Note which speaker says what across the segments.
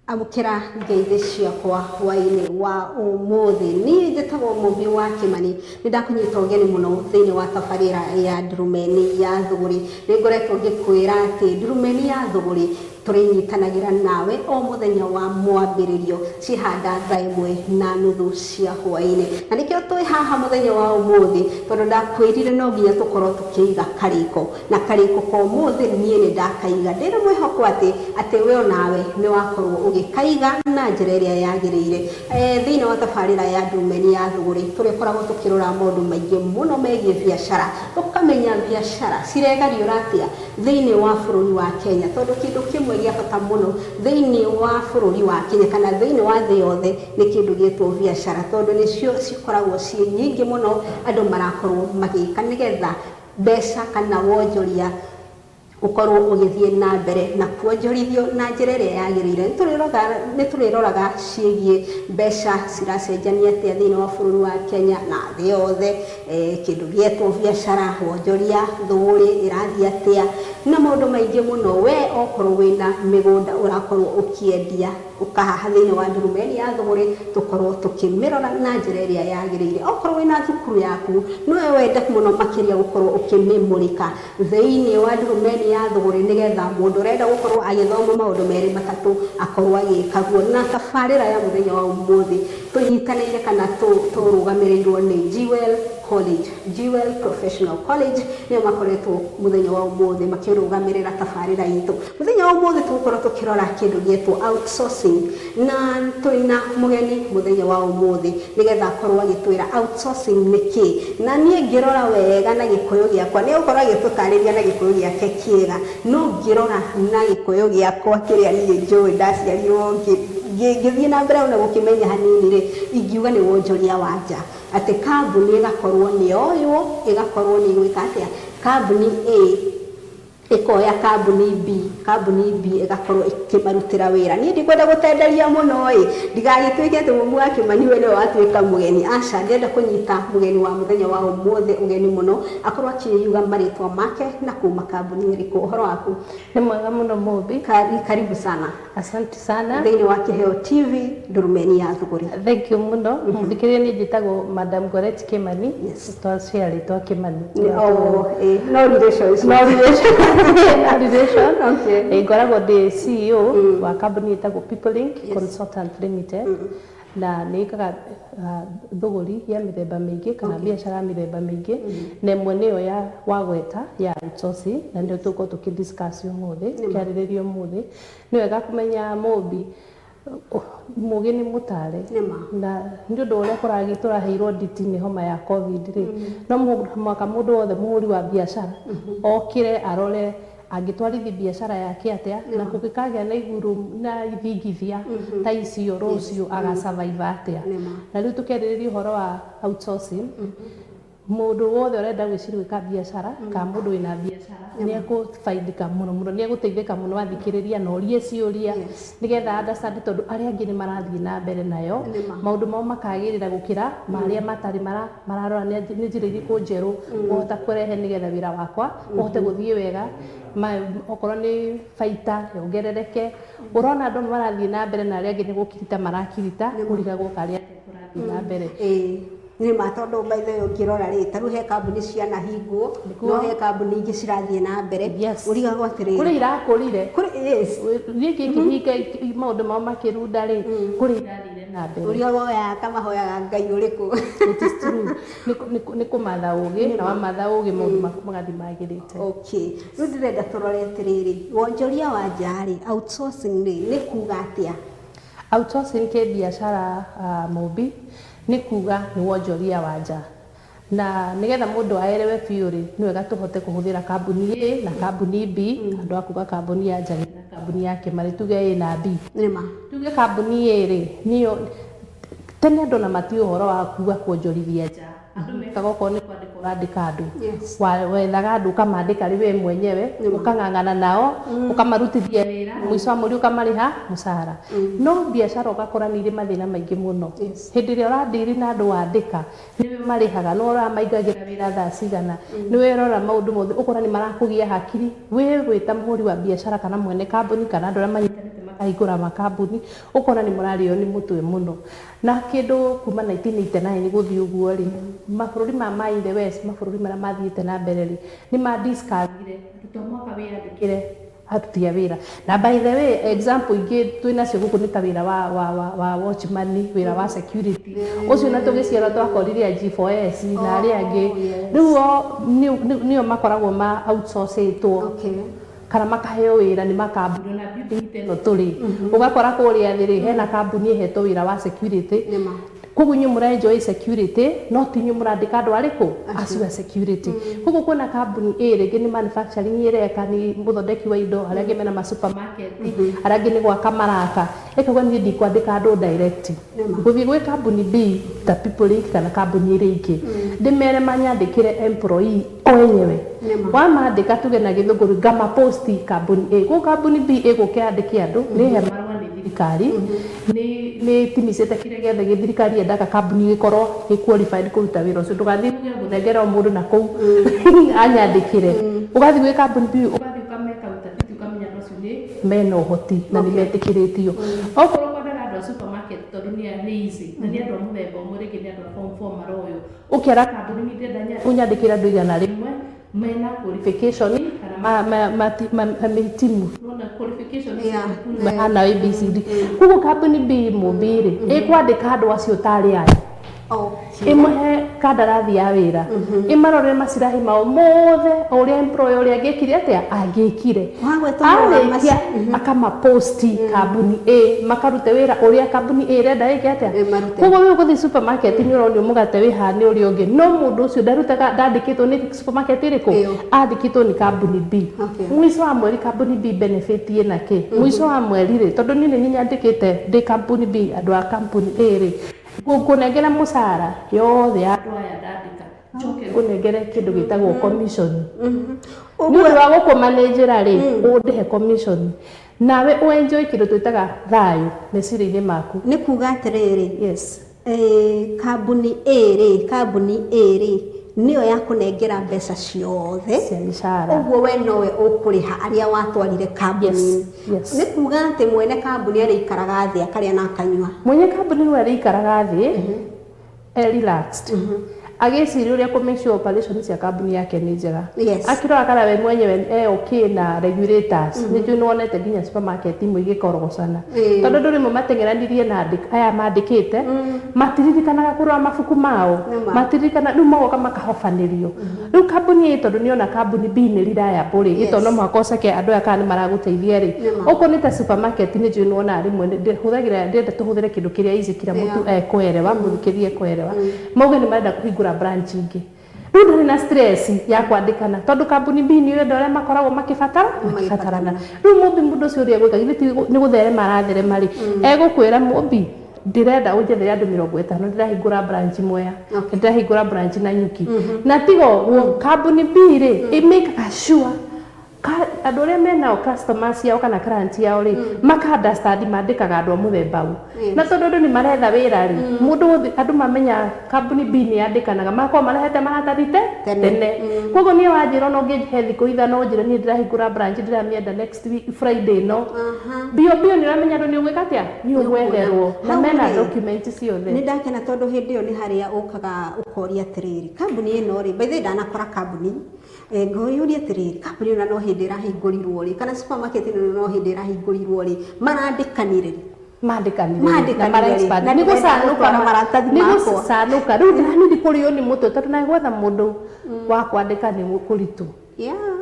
Speaker 1: Amũkĩra ngeithi ciakwa hwaĩ-inĩ wa ũmũthĩ. Niĩ njĩtagwo Mũmbi wa Kĩmani, nĩ ndakũnyita ũgeni mũno thĩinĩ wa tabarĩra ya Ndurumeni ya Thũgũrĩ. Nĩ ngoretwo ngĩkwĩra atĩ Ndurumeni ya Thũgũrĩ tũrĩnyitanagĩra nawe o mũthenya wa mwambĩrĩrio ciĩhanda thaa 1:30 cia hwaĩ-inĩ. Na nĩkĩo twĩ haha mũthenya wa ũmũthĩ tondũ ndakwĩrire no nginya tũkorwo tũkĩiga karĩko. Na karĩko ka ũmũthĩ niĩ nĩ ndakaiga ndĩna mwĩhoko atĩ we onawe nĩ wakorwo ũgĩkaiga na njĩra ĩrĩa yagĩrĩire. Thĩinĩ wa tabarĩra ya Ndumeni ya Thũgũrĩ tũrĩkoragwo tũkĩrora maũndũ maingĩ mũno megiĩ biacara, tũkamenya biacara ciregariũra atĩa thĩinĩ wa bũrũri wa Kenya, tondũ kĩndũ kĩmwe gĩa bata mũno thĩinĩ wa bũrũri wa Kenya kana thĩinĩ wa thĩ yothe nĩ kĩndũ gĩtwo biacara, tondũ nĩcio cikoragwo ciĩ nyingĩ mũno andũ marakorwo magĩka nĩgetha mbeca kana wonjoria ũkorwo ũgĩthiĩ na mbere na kuonjorithio na njĩra ĩrĩa yagĩrĩire. Nĩ tũrĩroraga ciĩgiĩ mbeca ciracenjania atĩa thĩinĩ wa bũrũri wa Kenya na thĩ yothe, kĩndũ gĩetwo biacara, wonjoria, thũgũrĩ ĩrathiĩ atĩa na maũndũ maingĩ mũno. We okorwo wĩna mĩgũnda ũrakorwo ũkĩendia, ũka haha thĩinĩ wa Ndurumeni ya Thũgũrĩ tũkorwo tũkĩmĩrora na njĩra ĩrĩa yagĩrĩire. Okorwo wĩna thukuru yaku, no wende mũno makĩria gũkorwo ũkĩmĩmũrĩka thĩinĩ wa Ndurumeni ya Thũgũrĩ nĩgetha mũndũ ũrenda gũkorwo agĩthoma maũndũ merĩ matatũ akorwo agĩka guo. Na tabarĩra ya mũthenya wa ũmũthĩ tũnyitanĩire kana tũrũgamĩrĩirwo nĩ Jewel College. Jewel Professional College nĩo makoretwo mũthenya wa ũmũthĩ makĩrũgamĩrĩra tabarĩra itũ. Mũthenya wa ũmũthĩ tũgũkorwo tũkĩrora kĩndũ gĩetwo outsourcing na twĩna mũgeni mũthenya wa ũmũthĩ nĩgetha akorwo agĩtwĩra outsourcing nĩ kĩ. Na niĩ ngĩrora wega na gĩkũyũ gĩakwa, nĩ egũkorwo agĩtũtarĩria na gĩkũyũ gĩake kĩega, no ngĩrora na gĩkũyũ gĩakwa kĩrĩa niĩ njũĩ ndaciarirwo ngĩthiĩ na mbere ona gũkĩmenya hanini rĩ, ingiuga nĩ wonjoria wa nja. Atĩ kambuni ĩgakorwo nĩ yoywo, ĩgakorwo nĩ ĩgwĩka atĩa, kambuni A ĩkoya kambuni B, kambuni B ĩgakorwo ĩkĩmarutĩra wĩra. Niĩ ndikwenda gũtenderia mũno ĩ, ndigagĩtuĩke atĩ Mũmbi wa Kĩmani we nĩwe watuĩka mũgeni, aca, ndĩrenda kũnyita mũgeni wa mũthenya wa ũmũthĩ ũgeni mũno, akorwo akĩuga marĩtwa make na kuma kambuni ĩrĩkũ. Ũhoro waku?
Speaker 2: Nĩ mwega mũno Mũmbi.
Speaker 1: Karibu sana.
Speaker 2: Asante sana.
Speaker 1: Thĩinĩ wa Kĩheo TV, Ndurumeni ya Thũgũrĩ.
Speaker 2: Thank you mũno. Mũthikĩrĩria, niĩ njĩtagwo Madam Goretti Kimani. Twaciarĩtwo Kimani.
Speaker 1: Oh, no relationship.
Speaker 2: No relation. No relation.
Speaker 1: Okay.
Speaker 2: Ngoragwo ndĩ CEO wa kambuni ĩtagwo People Link Consultant Limited, na nĩ ĩkaga thũgũri ya mĩthemba mĩingĩ kana biacara ya mĩthemba mĩingĩ, na ĩmwe nĩyo ya wagweta ya outsourcing, na nĩyo tũgũkorwo tũkĩ discuss ũmũthĩ, tũkĩarĩrĩria ũmũthĩ. Nĩ wega kũmenya, Mũmbi, mũgĩ nĩ mũtare.
Speaker 1: Nĩma.
Speaker 2: Na nĩ ũndũ ũrĩa kũragi tũraheirwo nditi nĩ homa ya COVID rĩ, no mũhaka mũndũ wothe mũhũri wa biacara okĩre arore angĩtwarithia biacara yake atĩa, na kũngĩkagĩa na iguru na ithingithia ta icio rũciũ, aga survive atĩa.
Speaker 1: Nĩma.
Speaker 2: Na rĩu tũkĩarĩrĩria ũhoro wa outsourcing, mũndũ wothe ũrenda gwĩciria gwĩka biacara kana mũndũ wĩna biacara nĩ ekũbaidika mũno mũno, nĩ egũteithĩka mũno athikĩrĩria na orie ciũria nĩgetha understand, tondũ arĩa angĩ nĩ marathiĩ na mbere nayo,
Speaker 1: Nĩma.
Speaker 2: maũndũ mao makagĩrĩra gũkĩra marĩa matarĩ mararora nĩ njĩra irĩkũ njerũ ũhota kũrehe nĩgetha wĩra wakwa ũhote gũthiĩ wega, okorwo nĩ baita yongerereke. Ũrona andũ marathiĩ na mbere na arĩa angĩ nĩ gũkirita marakirita, ũrigagwo karĩa kũrathiĩ na mbere.
Speaker 1: Ĩĩ, nĩ ma, tondũ by the way ũngĩrora rĩ, ta rĩu he kambuni cianahingwo, no he kambuni ingĩ cirathiĩ na mbere. Ũrigagwo atĩrĩrĩ,
Speaker 2: kũrĩ irakũrire,
Speaker 1: kũrĩ, yes.
Speaker 2: Gĩkĩ kĩhinga maũndũ mao makĩrunda rĩ, kũrĩ irathire na mbere.
Speaker 1: Ũrigagwo aya kamahoyaga Ngai ũrĩkũ?
Speaker 2: It is true. Nĩ kũmatha ũgĩ, na wamatha ũgĩ maũndũ maku magathiĩ magĩrĩte.
Speaker 1: Okay, rĩu ndĩrenda tũrore atĩrĩrĩ, wonjoria wa nja rĩ, outsourcing rĩ, nĩ kuga atĩa?
Speaker 2: Outsourcing kĩ biacara, Mũmbi, nĩ kuga nĩ wonjoria wa nja, na nĩgetha mũndũ aerewe biũ rĩ, nĩ wega tũhote kũhũthĩra kambuni A na kambuni B. Andũ a kuga kambuni ya Njagi na kambuni ya Kĩmani, tuge A na B.
Speaker 1: Nĩma.
Speaker 2: Tuge kambuni A rĩ, nĩyo tene andũ ona matiũĩ ũhoro wa kuga kuonjorithia nja. Andũ mekaga okorwo nĩ kwandĩka ũrandĩka andũ, wethaga andũ ũkamandĩka rĩ we mwenyewe, ũkang'ang'ana nao, ũkamarutithia wĩra, mũico wa mweri ũkamarĩha mũcara. No biacara ũgakora nĩ irĩ mathĩna maingĩ mũno. Hĩndĩ ĩrĩa ũradiri na andũ wandĩka, nĩwe marĩhaga, nĩwe ũramaingagĩra wĩra thaa cigana, nĩwe ũrora maũndũ mothe, ũkora nĩ marakũgia hakiri wĩ wĩ ta mũhũri wa biacara kana mwene kambuni kana andũ arĩa manyitanĩte. Makahingũra makambuni, ũkona nĩ mũrarĩo nĩ mũtwe mũno. Na kĩndũ kuma 1989 gũthiĩ ũguo rĩ, mabũrũri ma in the West, mabũrũri marĩa mathiĩte na mbere rĩ, nĩ ma discoverire atĩ to mũhaka wĩyandĩkĩre aruti a wĩra. Na by the way, example ingĩ twĩnacio gũkũ nĩ ta wĩra wa watchman, wĩra wa security ũcio, na tũgĩciarwo twakorire a G4S na arĩa angĩ. Rĩu o nĩo makoragwo ma outsourcĩtwo kana makaheo wĩra nĩ makambuni. Ona building ta ĩno tũrĩ, ũgakora kũrĩa thĩ rĩ, hena kambuni ĩhetwo wĩra wa security. Koguo inyuĩ mũra enjoy security, no ti inyuĩ mũrandĩka andũ arĩkũ acio a security. Koguo kwĩna kambuni ĩ rĩngĩ nĩ manufacturing ĩreka, nĩ mũthondeki wa indo, arĩa angĩ mena ma supermarket, arĩa angĩ nĩ gwaka maraka, ĩkauga niĩ ndikwandĩka andũ direct, ngũthiĩ gwĩ kambuni B ta People Link kana kambuni ĩrĩa ĩngĩ, ndĩmere manyandĩkĩre employee o enyewe. Wamandĩka, tuge na gĩthũngũri ngama post kambuni A, koguo kambuni B ĩgũka yandĩke andũ, nĩ he marũa nĩ thirikari, nĩ timicĩte kĩrĩa gĩothe gĩ thirikari yendaga kambuni gĩkorwo gĩ qualified kũruta wĩra ũcio. Ndũgathiĩ uge ngũnengera o mũndũ na kũu anyandĩkĩre. Ũgathiĩ gwĩ kambuni B, ũgathiĩ ũkameka utafiti, ũkamenya andũ acio nĩ mena ũhoti na nĩ metĩkĩrĩtio. Okorwo kwendaga andũ a supermarket, tondũ nĩ easy na nĩ andũ a mũthemba ũmwe, rĩngĩ nĩ andũ a form 4 maroywo, ũkera kambuni nĩ ndĩrenda ũnyandĩkĩre andũ 100 mena qualification kana mehitimu. Unaona qualification mahana ABCD. Koguo kambuni B mũmbi rĩ, ĩkwandĩka andũ acio tarĩ aya, ĩmũhe kandarathi ya wĩra, ĩmarorere macirahi mao mothe, o ũrĩa employer ũrĩa angĩkire atĩa angĩkire.
Speaker 1: Wagweta ũhoro wa
Speaker 2: arĩkia akamaposti kambuni A, makarute wĩra ũrĩa kambuni A ĩrenda ĩke atĩa.
Speaker 1: Ĩmarute.
Speaker 2: Koguo we ũgũthiĩ supermarket, nĩ ũronio mũgate wĩ haha nĩ ũrĩa ũngĩ, no mũndũ ũcio ndarutaga, ndandĩkĩtwo nĩ supermarket ĩrĩkũ.
Speaker 1: Ĩyo.
Speaker 2: Andĩkĩtwo nĩ kambuni B. Mũico wa mweri kambuni B benefit ĩna kĩ mũico wa mweri rĩ? Tondũ niĩ nĩ niĩ nyandĩkĩte ndĩ kambuni B andũ a kambuni A rĩ, ngũkũnengera mũcara yothe ya andũ aya ndandĩka, njoke ngũnengere kĩndũ gĩtagwo commission nĩ ũndũ wa gũkũmanĩnjĩra rĩ, ũndĩhe commission nawe ũenjoy kĩndũ twĩtaga thayũ meciria-inĩ maku.
Speaker 1: Nĩ kuga atĩrĩrĩ,
Speaker 2: Yes.
Speaker 1: Kambuni A rĩ, kambuni A rĩ, nĩyo ya kũnengera mbeca ciothe
Speaker 2: cia mĩcara.
Speaker 1: Ũguo we nowe ũkũrĩha arĩa watwarire kambuni.
Speaker 2: Yes.
Speaker 1: Nĩ kuga atĩ mwene kambuni arĩikaraga thĩ akarĩa na akanyua.
Speaker 2: Mwenye kambuni nĩwe arĩikaraga thĩ e relaxed, agĩciria ũrĩa kũ make sure operation cia kambuni yake nĩ njega, akĩrora kana we mwenyewe e okay na regulators. Nĩ njũĩ nĩwonete nginya supermarket imwe igĩkorogocana, tondũ andũ rĩmwe mateng'eranirie na aya mandĩkĩte matiririkanaga kũrora mabuku mao.
Speaker 1: Nĩma.
Speaker 2: Matiririkana, rĩu magoka makahobanĩrio. Rĩu kambuni ĩ, tondũ nĩona kambuni B nĩ reliable rĩ, ĩtondũ no mũhaka ũceke andũ aya kana nĩ maragũteithia rĩ.
Speaker 1: Nĩma.
Speaker 2: Okorwo nĩ ta supermarket, nĩ njũĩ nĩwonaga rĩmwe hũthagĩra, ndĩrenda tũhũthĩre kĩndũ kĩrĩa easy, kila mũtu ekwerewa, mũthikĩrĩria ekwerewa. Mauge nĩ marenda kũhingũra branch ingĩ, rĩu ndarĩ na stress ya kwandĩkana, tondũ kambuni B nĩ ũrenda ũrĩa makoragwo makĩbatara makĩbatarana. Rĩu mũmbi, mũndũ ũcio ũrĩa egwĩka, githĩ ti nĩ gũtherema aratherema rĩ, egũkwĩra, "Mũmbi, ndĩrenda ũnjethere andũ 50, ndĩrahingũra branch Mwea, ndĩrahingũra branch Nanyuki." Na tiga ũguo, kambuni B rĩ, ĩmĩkaga sure andũ arĩa menao, customers yao kana client yao rĩ, maka understand mandĩkaga andũ a mũthemba ũ. Na tondũ andũ nĩ maretha wĩra rĩ, mũndũ wothe andũ mamenya kambuni B nĩ yandĩkanaga, makorwo marehete maratathi te
Speaker 1: Tene.
Speaker 2: Tene. Koguo niĩ wanjĩra, ona ũngĩnjhe thikũ 5, ũnjĩre niĩ ndĩrahingũra branch, ndĩramĩenda next week Friday, no mbio mbio nĩ ũramenya andũ nĩ ũgwĩka atĩa, nĩ ũgwetherwo na
Speaker 1: Hau
Speaker 2: mena
Speaker 1: rĩ,
Speaker 2: document ciothe.
Speaker 1: Nĩ ndakena, tondũ hĩndĩ ĩyo nĩ harĩa ũkaga ũkoria atĩrĩrĩ, kambuni ĩno rĩ, by the way, ndanakora kambuni ngoyũria atĩrĩrĩ, kambuni ĩno no hĩndĩ ĩrahingũrirwo rĩ, kana supermarket ĩno no hĩndĩ ĩrahingũrirwo rĩ, marandĩkanire rĩ?
Speaker 2: Mandĩkanire.
Speaker 1: Mandĩkanire
Speaker 2: na
Speaker 1: rĩ,
Speaker 2: mara-expand.
Speaker 1: na
Speaker 2: Nĩ
Speaker 1: ndĩrenda
Speaker 2: gũcanũka
Speaker 1: gũtwara maratathi
Speaker 2: nĩ
Speaker 1: makwa.
Speaker 2: gũcanũka. Rĩu ndiranini kũrĩo nĩ mũtwe, tondũ na gwetha mũndũ wa kwandĩka nĩ kũritũ.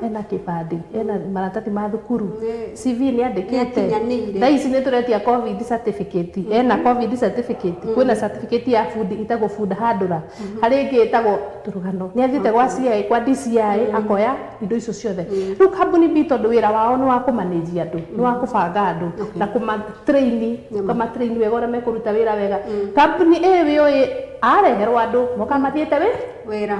Speaker 2: Ena kĩbandĩ, ena maratathi ma thukuru, CV nĩ andĩkĩte?
Speaker 1: Nĩakinyanĩire.
Speaker 2: Thaa ici nĩ tũretia COVID certificate, ena COVID certificate? Kwĩna certificate ya bundi ĩtagwo food handler, harĩ ĩngĩ ĩtagwo tũrũgano, nĩ athiĩte gwa CIA, kwa DCI, akoya indo icio ciothe. Rĩu kambuni B, tondũ wĩra wao nĩ wa kũmanage andũ, nĩ wa kũbanga andũ na kũmatrain, kũmatrain wega ũrĩa mekũruta wĩra wega. Kambuni ĩ wĩũĩ areherwo andũ moka mathiĩte wĩ
Speaker 1: wĩra,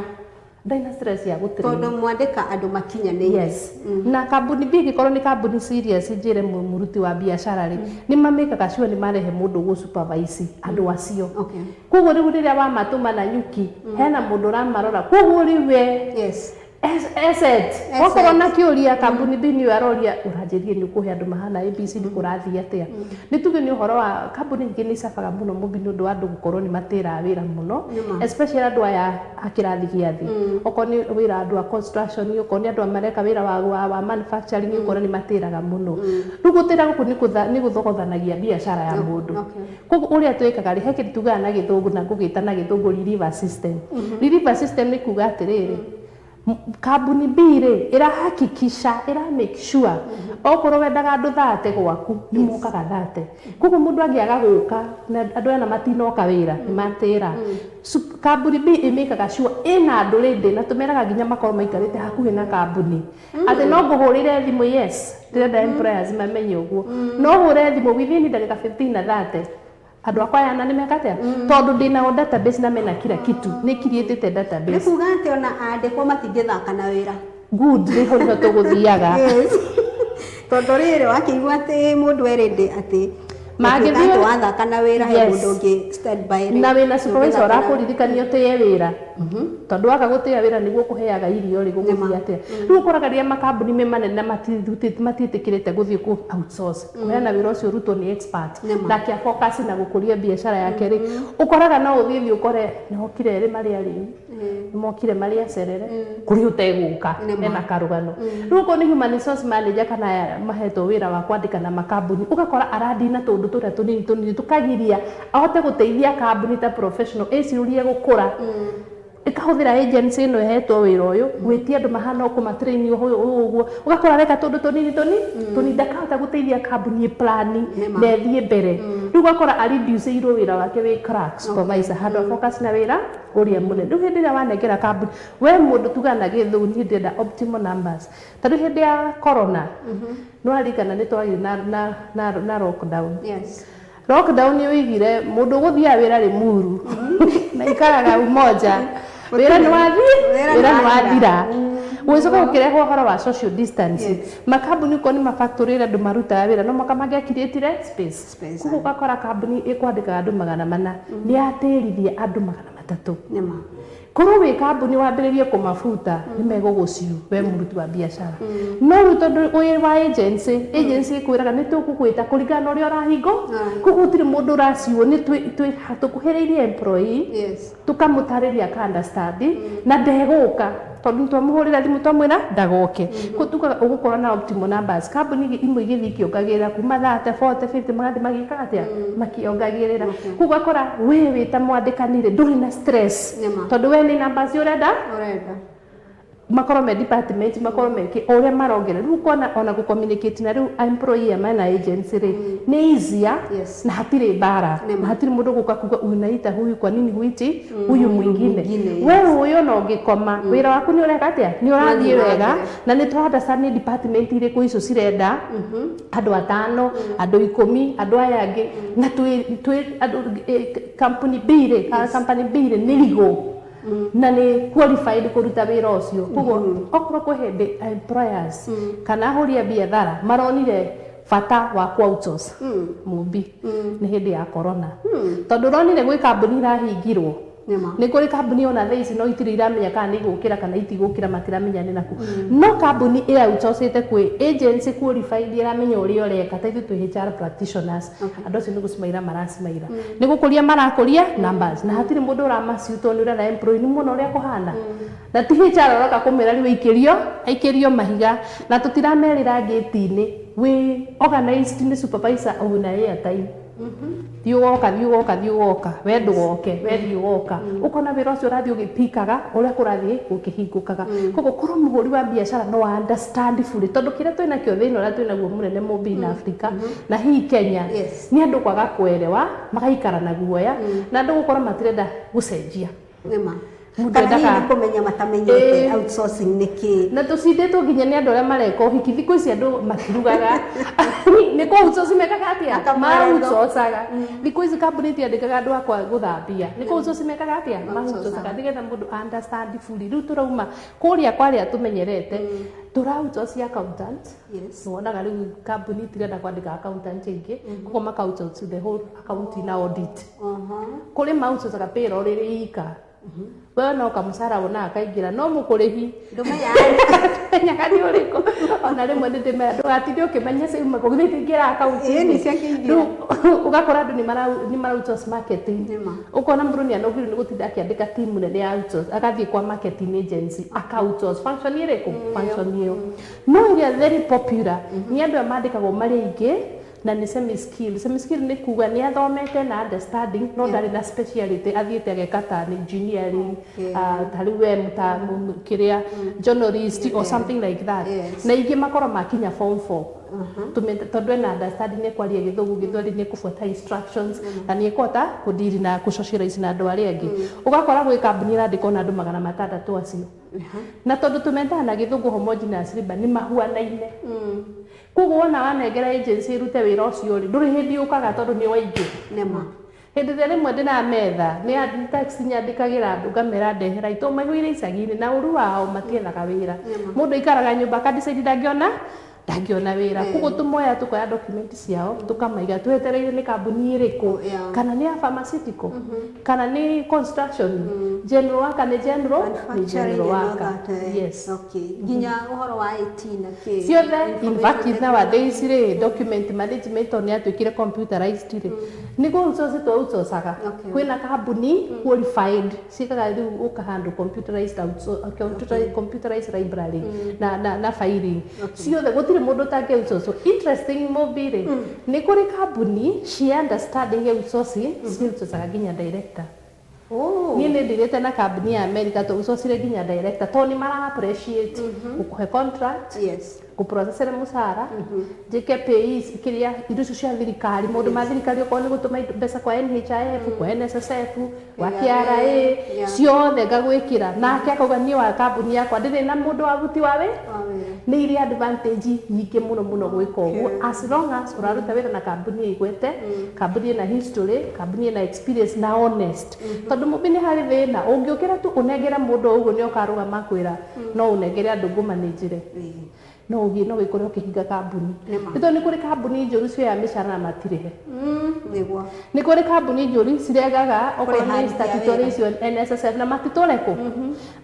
Speaker 2: ndaina stress ya gũtrain,
Speaker 1: tondũ mwandĩka andũ makinyanĩire.
Speaker 2: Yes. Na kambuni B ĩngĩkorwo nĩ kambuni serious, njĩre mũruti wa biacara rĩ, nĩ mamĩkaga sure nĩ marehe mũndũ gũ supervise andũ acio. Koguo rĩu rĩrĩa wamatũma na nyuki, hena mũndũ ũramarora, koguo rĩu we Asset. Wakorwo na kĩũria kambuni B nĩyo aroria, ũranjĩrire nĩ ũkũhe andũ mahana ABC, nĩ kũrathiĩ atĩa? Nĩ tuge nĩ ũhoro wa kambuni nyingĩ nĩ icabaga mũno mũbi nĩ ũndũ wa andũ gũkorwo nĩ matĩraga wĩra mũno, especially andũ aya a kĩrathi gĩa thĩ. Okorwo nĩ wĩra andũ a construction, okorwo nĩ andũ a mareka wĩra wa manufacturing, ũkona nĩ matĩraga mũno. Rĩu gũtĩra gũkũ nĩ gũthogothanagia biacara ya mũndũ. Koguo ũrĩa twĩkaga rĩ, he kĩndũ tugaga na Gĩthũngũ, na ngũgĩta na Gĩthũngũ reliever system. Reliever system nĩ kuga atĩrĩrĩ, kambuni B rĩ, ĩrahakikisha, ĩra make sure okorwo wendaga andũ 30 gwaku, nĩ mokaga 30. Koguo mũndũ angĩaga gũka na andũ aya matinoka wĩra, nĩ matĩra. Kambuni B ĩmĩkaga sure ĩna andũ rĩndĩ, na tũmeraga nginya makorwo maikarĩte hakuhĩ na kambuni, atĩ no ngũhũrĩre thimũ. Yes, ndĩrenda employers mamenye ũguo, no hũre thimũ within ndagĩka 15 na 30, andũ akwa aya na nĩ meka atĩa, tondũ ndĩnao database na mena kila kitu, nĩ creatĩte
Speaker 1: Nĩ
Speaker 2: database.
Speaker 1: Kuga atĩ ona andĩkwo matingĩthaka na wĩra.
Speaker 2: Good, nĩho nĩho tũgũthiaga.
Speaker 1: Yes. Tondũ rĩrĩ wakĩigua atĩ mũndũ erĩndĩ atĩ
Speaker 2: Mangĩthiĩ-
Speaker 1: atĩ wathaka na wĩra he mũndũ ũngĩ stand by rĩ,
Speaker 2: Na wĩna supervisor
Speaker 1: ndũngĩthaka na-
Speaker 2: ũrakũririkania ũtĩe wĩra, tondũ waga gũtĩĩa wĩra nĩguo kũheaga irio rĩ, gũgũthiĩ atĩa? Rĩu ũkoraga rĩrĩa makambuni me manene na matiĩtĩkĩrĩte gũthiĩ kũ outsource, kũheana wĩra ũcio ũrutwo nĩ expert, nake afocus na gũkũria biacara yake rĩ, ũkoraga no ũthiĩ thiĩ ũkore nĩhokire erĩ marĩ arĩu, nĩmokire marĩ acerere kũrĩ ũtegũka ena karũgano. Rĩu okorwo nĩ human resource manager kana aya mahetwo wĩra wa kwandĩka na makambuni, ũgakora arandina tũndũ tũrĩa tũnini tũnini tũkagiria ahote gũteithia kambuni ta professional ĩcirũrie gũkũra, ĩkahũthĩra agency ĩno ĩhetwo wĩra ũyũ gwĩtia andũ mahana ũkũmatrain ũyũ ũyũ ũguo. Ũgakora areka tũndũ tũnini tũnini tũnini, ndakahota gũteithia kambuni ĩplani na ĩthiĩ mbere. Rĩu ũgakora areduceirwo wĩra wake wĩ clerk supervisor handũ a focus na wĩra ũrĩa mũnene. Rĩu hĩndĩ ĩrĩa wanengera kambuni we mũndũ, tugaga na Gĩthũngũ, niĩ ndĩrenda optimal numbers. Tondũ hĩndĩ ya corona nĩ waririkana nĩ twagĩire na lockdown.
Speaker 1: Yes.
Speaker 2: Lockdown nĩ ũigire mũndũ ũgũthiaga wĩra Limuru na ikaraga Umoja, wĩra nĩ wathiĩ,
Speaker 1: Wĩra
Speaker 2: wĩra
Speaker 1: nĩ
Speaker 2: nĩ
Speaker 1: wathira.
Speaker 2: wathira. Gũgĩcoka gũkĩrehwo ũhoro wa social distancing. Makambuni ko nĩ mafactory andũ marutaga wĩra no mwaka mangĩakirĩtire space.
Speaker 1: Space.
Speaker 2: Koguo ũgakora kambuni ĩkwandĩkaga andũ 400, nĩ yatĩrithia andũ 300.
Speaker 1: Nĩma.
Speaker 2: Korwo wĩ kambuni wambĩrĩrie kũmabuta, nĩ megũgũciu we mũruti wa biacara. No rĩu tondũ wĩ wa agency, agency ĩkwĩraga nĩ tũgũgwĩta kũringana na ũrĩa ũrahingo. Koguo gũtirĩ mũndũ ũraciũo, nĩ tũkuhĩrĩirie employee, tũkamũtarĩria aka understand na ndegũka tondũ twamũhũrĩra thimũ twamwĩra ndagoke. Koguo tugaga ũgũkorwo na optimal numbers. Kambuni imwe igĩthiĩ ikĩongagĩrĩra kuma 30, 40, 50, magathiĩ magĩkaga atĩa, makĩongagĩrĩra. Koguo ũgakora we wĩ ta mwandĩkani rĩ, ndũrĩ na stress, tondũ we nĩ numbers ũrenda
Speaker 1: Ũrenda.
Speaker 2: makorwo me department, makorwo me o ũrĩa marongerera. Rĩu ũkona ona gũ communicate na rĩu employee aya mena agency rĩ, nĩ easier na hatirĩ mbara, na hatirĩ mũndũ gũka kuga unaita huyu, kwa nini huiti huyu mwingine?
Speaker 1: Mwingine.
Speaker 2: We ũyũ no ũngĩkoma wĩra waku nĩ ũreka atĩa, nĩ ũrathiĩ
Speaker 1: Ũrathiĩ na
Speaker 2: wega.
Speaker 1: mbere.
Speaker 2: Na nĩ tũ understand nĩ department irĩkũ icio cirenda andũ atano, andũ 10, andũ aya angĩ, na twĩ andũ company B rĩ, kana company B rĩ, nĩ legal na nĩ qualified kũruta wĩra ũcio. Koguo okorwo kwĩ hĩndĩ employers kana ahũri a biathara maronire bata wa ku outsource mũmbi, nĩ hĩndĩ ya corona, tondũ ũronire gwĩ kambuni irahingirwo. Nĩ kũrĩ kambuni ona thaa ici no itirĩ iramenya kana nĩ igũkĩra kana itigũkĩra, matiramenya nĩ naku. No kambuni ĩ outsourcĩte kwĩ agency qualified, ĩramenya ũrĩa ũreka, ta ithuĩ twĩ HR practitioners, andũ acio nĩ gũcimaira maracimaira, nĩ gũkũria marakũria numbers, na hatirĩ mũndũ ũramaciu tondũ nĩ ũrenda employee nĩ muona ũrĩa kũhana, na ti HR ũroka kũmĩra rĩu aikĩrio aikĩrio mahiga, na tũtiramerĩra ngĩti-inĩ wĩ organized nĩ supervisor una airtime, thiĩ ũgoka, thiĩ ũgoka, thiĩ ũgoka, we ndũgoke, we thiĩ ũgoka. Ũkona wĩra ũcio ũrathiĩ ũgĩpikaga ũrĩa kũrathiĩ gũkĩhingũkaga. Koguo korwo mũhũri wa biacara no understand fully, tondũ kĩrĩa twĩnakĩo thĩna ũrĩa twĩnaguo mũnene mũmbi na Africa na hihi Kenya nĩ andũ kwaga kuelewa, magaikara na guoya, na andũ gũkorwo matirenda gũcenjia. Mũndũ
Speaker 1: Kana hihi
Speaker 2: endaga
Speaker 1: nĩ kũmenya matamenyete outsourcing nĩ kĩĩ.
Speaker 2: Na tũcindĩtwo nginya nĩ andũ arĩa mareka ũhiki. Thikũ ici andũ matirugaga, nĩ kũ outsource mekaga atĩa?
Speaker 1: Akamarego.
Speaker 2: Ma-outsourcaga. Thikũ ici kambuni itiandĩkaga andũ akwa gũthambia, nĩ kũ outsource mekaga atĩa? Ma-outsourcaga, nĩgetha mũndũ understand fully. Rĩu tũrauma kũrĩa kwarĩa tũmenyerete, tũra outsource accountant. Nĩwonaga rĩu kambuni itirenda kwandĩka accountant aingĩ, koguo maka outsource the whole accounting na audit. Kũrĩ ma outsourcaga payroll ĩrĩ ika. We no kamũcara wonaga kaingĩra, no mũkũrĩhi
Speaker 1: Ndũmenyaga.
Speaker 2: Menyaga nĩ ũrĩkũ. Ona rĩmwe nĩ ndĩmera, ndũgatinde ũkĩmenya ciuma kũ, githĩ itingĩra akaunti?
Speaker 1: Ĩĩ, nĩ ciakĩingĩra.
Speaker 2: Rĩu ũgakora andũ nĩ mara outsource marketing.
Speaker 1: Nĩma.
Speaker 2: Ũkona mũndũ nĩ anogire nĩ gũtinda akĩandĩka timu nene ya outsource, agathiĩ kwa marketing agency aka outsource function ĩrĩkũ, function ĩyo. No ĩrĩa very popular nĩ andũ aya mandĩkagwo marĩ aingĩ na nĩ semi skill. Semi skill nĩ kuga nĩ athomete na understanding, no ndarĩ na speciality, athiĩte ageka ta nĩ engineering, ta rĩu we ta kĩrĩa journalist or something like that. Na ingĩ makorwo makinya form 4. Tondũ ena understanding, nĩ kwaria Gĩthũngũ, Gĩthweri, nĩ kũbuata instructions na nĩ ekũhota kũdiri na kũsocialize na andũ arĩa angĩ. Ũgakora gwĩ kambuni ĩrandĩkwo na andũ 600 acio, na tondũ tũmendaga na Gĩthũngũ homogeneous labour, nĩ mahuanaine. Koguo wona wanengera agency ĩrute wĩra ũcio rĩ, ndũrĩ hĩndĩ ũkaga tondũ nĩ waingĩ. Hĩndĩ ĩrĩa rĩmwe ndĩrametha nĩ taxi nyandĩkagĩra andũ, ngamera ndehera itũ maihũire icagi-inĩ, na ũru wao matiethaga wĩra. Mũndũ aikaraga nyũmba akadecide ndangĩona wĩra. Koguo tũmoya, tũkoya document ciao, tũkamaiga twetereire nĩ kambuni ĩrĩkũ, kana nĩ ya pharmaceutical, kana nĩ construction, general worker, nĩ general nĩ
Speaker 1: Manufacturing
Speaker 2: general
Speaker 1: and all
Speaker 2: worker.
Speaker 1: that, eh.
Speaker 2: Yes.
Speaker 1: Okay. Nginya ũhoro wa IT na kĩ?
Speaker 2: Ciothe. In fact,
Speaker 1: Information.
Speaker 2: Nowadays rĩ, document management tondũ nĩ yatuĩkire computerized rĩ, nĩ kũ outsource tũ outsourcaga. Kwĩna kambuni qualified ciĩkaga rĩu ũkahandle computerized computerized library na filing ciothe. Gũtirĩ mũndũ ũtangĩ outsource. Interesting mũmbi rĩ, nĩ kũrĩ kambuni cia understanding outsourcing, ci outsourcaga nginya director. Niĩ nĩ ndirĩte na kambuni ya America, tũ outsourcire nginya director, tondũ nĩ mara appreciate gũkũhe contract, gũprocessere mũcara, njĩke PAYE, kĩrĩa indo icio cia thirikari, maũndũ ma thirikari, okorwo nĩ gũtũma mbeca kwa NHIF, kwa NSSF, gwa KRA, ciothe ngagwĩkĩra. Nake akauga, niĩ wa kambuni yakwa ndĩrĩ na mũndũ wa ruti wa wĩ.
Speaker 1: Wa wĩra.
Speaker 2: Nĩ irĩ advantage nyingĩ mũno mũno gwĩka ũguo, as long as ũraruta wĩra na kambuni ĩigwete, kambuni ĩna history, kambuni ĩna experience na honest, tondũ mũmbi nĩ harĩ thĩna ũngĩũkĩra tu ũnengere mũndũ o ũguo, nĩ ũkarũgama kwĩra no ũnengere andũ ngũmanĩnjĩre, no ũgĩ no wĩkore ũkĩhinga kambuni.
Speaker 1: Nĩma.
Speaker 2: Nĩ tondũ nĩ kũrĩ kambuni njũru cioya mĩcara na matirĩhe.
Speaker 1: Nĩguo.
Speaker 2: Nĩ kũrĩ kambuni njũru ciregaga okorwo
Speaker 1: Kũrĩha
Speaker 2: nĩ
Speaker 1: aruti a
Speaker 2: statutory
Speaker 1: wĩra.
Speaker 2: icio NSSF, na matitũre kũ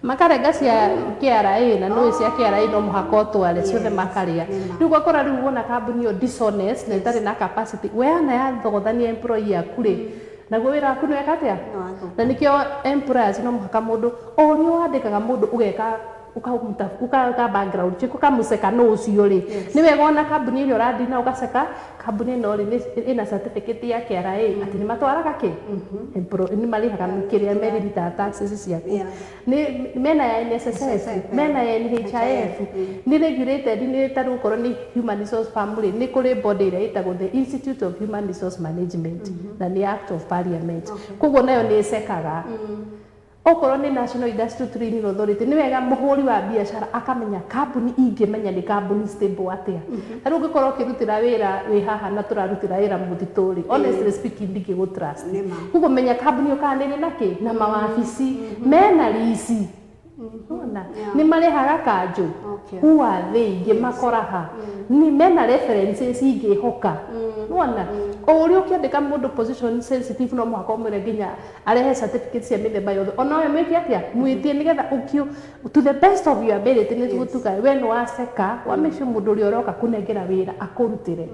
Speaker 2: makarenga cia KRA, na nĩ cia KRA no mũhaka ũtware ciothe, makarĩa.
Speaker 1: Nĩma.
Speaker 2: Rĩu ũgakora rĩu wona kambuni ĩyo dishonest na ĩtarĩ na capacity, weana yathogothania employee aku rĩ, naguo wĩra waku nĩ weka atĩa?
Speaker 1: Nĩwathũka.
Speaker 2: Na nĩkĩo employers no mũhaka mũndũ o ũrĩa wandĩkaga mũndũ ũgeka ũkaka background check, ũkamũceka no ũcio rĩ, nĩ wega ona kambuni ĩrĩa ũrathiĩ na ũgaceka kambuni ĩno rĩ, ĩna certificate ya KRA atĩ nĩ matwaraga kĩ nĩ marĩhaga kĩrĩa merita taxes ciaku, nĩ mena ya NSSF,
Speaker 1: SSF,
Speaker 2: mena ya NHIF, nĩ regulated, nĩ ta rĩu okorwo nĩ human resource firm rĩ, nĩ kũrĩ body ĩrĩa ĩtagwo the Institute of Human Resource Management, na nĩ act of parliament, koguo nayo nĩ ĩcekaga. Okorwo nĩ National Industrial Training Authority, nĩ wega mũhũri wa biacara akamenya kambuni ingĩmenya nĩ kambuni stable atĩa. Ta rĩu ũngĩkorwo ũkĩrutĩra wĩra wĩ haha na tũrarutĩra wĩra mũtitũ rĩ, honestly speaking, ndingĩgũ trust.
Speaker 1: Nĩma.
Speaker 2: Koguo menya kambuni ĩyo kana nĩ ĩrĩ na kĩ na mawabici mena rici, ona nĩ marĩhaga kanjũ, who are they, ingĩmakora ha, nĩ mena references ingĩhoka. Nĩwona o ũrĩa ũkĩandĩka mũndũ position sensitive, no mũhaka ũmwĩre nginya arehe certificate cia mĩthemba yothe, ona we mwĩke atĩa, mwĩtie nĩgetha ũkio to the best of your ability, nĩ gũtuga we nĩ waceka wa make sure mũndũ ũrĩa ũroka kũnengera wĩra akũrutĩre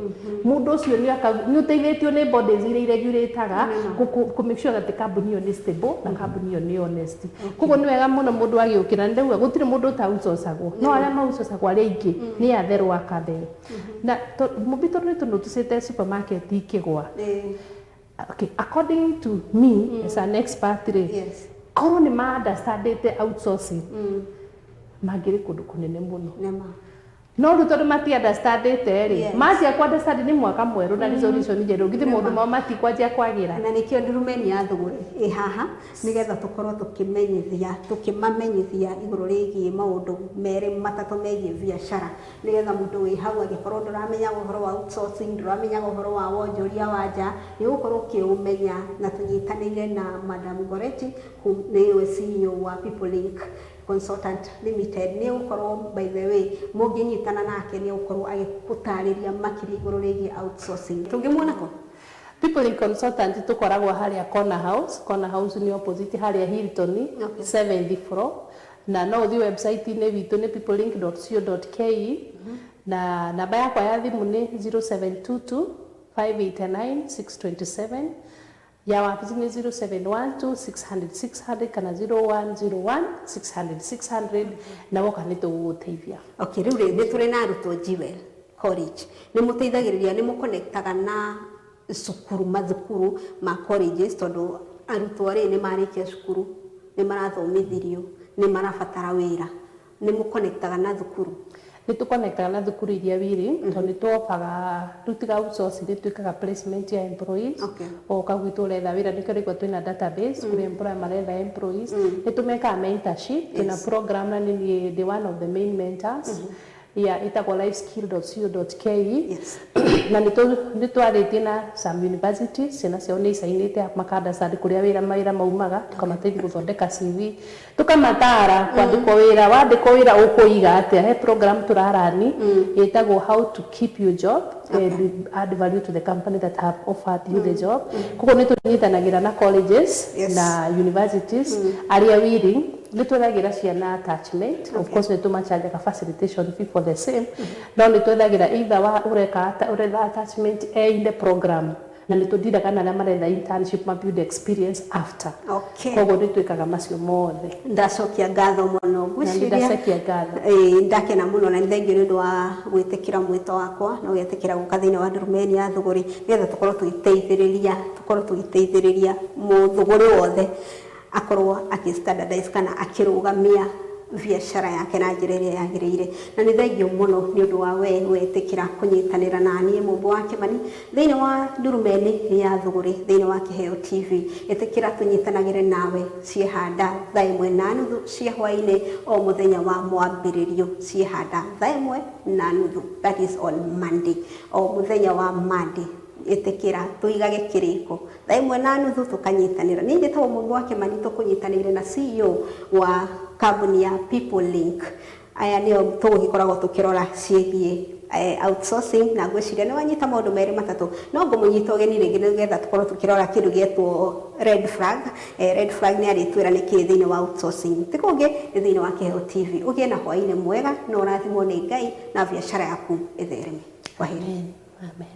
Speaker 2: mũndũ ũcio nĩ ũteithĩtio nĩ bodies iria iregulataga kũ make sure atĩ kambuni ĩyo nĩ stable na kambuni ĩyo nĩ honest. Koguo nĩ wega mũno mũndũ agĩũkĩra. Nĩ ndauga gũtirĩ mũndũ ũta-outsourcagwo, no arĩa ma-outsourcagwo arĩa aingĩ nĩ atherũ akathe na mũmbi, tondũ nĩ tũnoticĩte supermarket ikĩgwa. Okay, according to me as an expert rĩ, korwo nĩ ma understandĩte outsourcing, mangĩrĩ kũndũ kũnene mũno.
Speaker 1: Nĩma.
Speaker 2: No rĩu tondũ mati understandĩte rĩ, manjia ku understand nĩ mwaka mwerũ na resolution njerũ, githĩ maũndũ mao matikwanjia kwagĩra?
Speaker 1: Na nĩkĩo ndurumeni ya thũgũrĩ ĩ haha, nĩgetha tũkorwo tũkĩmenyithia, tũkĩmamenyithia igũrũ rĩgiĩ maũndũ merĩ matatũ megiĩ biacara, nĩgetha mũndũ wĩ hau angĩkorwo ndũramenyaga ũhoro wa outsourcing, ndũramenyaga ũhoro wa wonjoria wa nja, nĩ ũgũkorwo ũkĩũmenya. Na tũnyitanĩire na Madam Goretti, nĩwe CEO wa People Link Consultant Limited. Nĩ ũgũkorwo, by the way, mũngĩnyitana nake nĩ ũgũkorwo agĩgũtarĩria makĩria igũrũ rĩgiĩ outsourcing. Tũngĩmuona kũ?
Speaker 2: People in Consultant tũkoragwo harĩa Corner House. Corner House nĩ opposite harĩa Hilton, seventh floor. Na no ũthiĩ website-inĩ witũ nĩ peoplelink.co.ke, na namba yakwa ya thimũ nĩ 0722 589 627, ya wabici nĩ 0712 600 600 kana 0101 600 600, na woka nĩ tũgũgũteithia.
Speaker 1: Okay, rĩu rĩ, nĩ tũrĩ na arutwo Jewel College, nĩ mũteithagĩrĩria, nĩ mũconnectaga na cukuru, mathukuru ma colleges, tondũ arutwo rĩ, nĩ marĩkia cukuru, nĩ marathomithirio, nĩ marabatara wĩra, nĩ mũconnectaga na thukuru?
Speaker 2: Nĩ tũconnectaga na thukuru iria wiri, tondũ nĩ tuobaga rĩu tiga outsourcing, nĩ twĩkaga placement ya employees. Oka gwitũ ũretha wĩra, nĩkĩo rĩgwa twĩna database kũrĩ employer maretha employees. Nĩ tũmekaga mentorship, twĩna program na nĩ niĩ ndĩ one of the main mentors ya ĩtagwo lifeskill.co.ke. Na nĩ twarĩtie na some universities, ciana ciao nĩ icainĩte maka-understand kũrĩa wĩra mawĩra maumaga, tũkamateithia gũthondeka CV, tũkamatara kwandĩkwo wĩra, wandĩkwo wĩra ũkũiga atĩa. He program tũrarani ĩtagwo how to keep your job and add value to the company that have offered you the job. Koguo nĩ tũnyitanagĩra na colleges na universities arĩa willing. Nĩ twethagĩra ciana attachment. Of course nĩ tũmachanjaga facilitation fee for the same, no nĩ twethagĩra either wa ũreka ũretha attachment e in the program, na nĩ tũndiraga na arĩa maretha internship ma build experience after. Koguo nĩ twĩkaga macio mothe.
Speaker 1: Ndacokia ngatho mũno.
Speaker 2: Na nĩ
Speaker 1: ngwĩciria
Speaker 2: ndacokia ngatho.
Speaker 1: Ĩĩ, ndakena mũno na nĩ thengio nĩ ũndũ wa gwĩtĩkĩra mwĩto wakwa na ũgetĩkĩra gũka thĩinĩ wa Ndurumeni ya Thũgũrĩ, nĩgetha tũkorwo tũgĩteithĩrĩria mũthũgũrĩ wothe akorwo akĩ standardize kana akĩrũgamia biacara yake na njĩra ĩrĩa yagĩrĩire. Na nĩ thengio mũno nĩ ũndũ wa we wetĩkĩra kũnyitanĩra na niĩ Mũmbo wa Kĩmani thĩinĩ wa Ndurumeni ya Thũgũrĩ, thĩinĩ wa Kĩheo TV. Ĩtĩkĩra tũnyitanagĩre nawe ciehanda 1:30 cia hwaĩ-inĩ o mũthenya wa mwambĩrĩrio, ciehanda 1:30, that is on Monday, o mũthenya wa Monday. Ĩtĩkĩra tũigage kĩrĩko 1:30 tũkanyitanĩra. Niĩ njĩtagwo Mũmbo wa Kĩmani, tũkũnyitanĩire na CEO wa kambuni ya People Link. Aya nĩo tũgũgĩkoragwo tũkĩrora ciĩgiĩ outsourcing, na ngwĩciria nĩ wanyita maũndũ merĩ matatũ. No ngũmũnyita ũgeni rĩngĩ nĩgetha tũkorwo tũkĩrora kĩndũ gĩetwo red flag. Red flag nĩ arĩtwĩra nĩ kĩĩ thĩinĩ wa outsourcing. Ti kũngĩ, nĩ thĩinĩ wa Kĩheo TV. Ũgĩe na hwaĩ-inĩ mwega na ũrathimwo nĩ Ngai na biacara yaku ĩthereme. Kwaheri.
Speaker 2: Amen. Amen.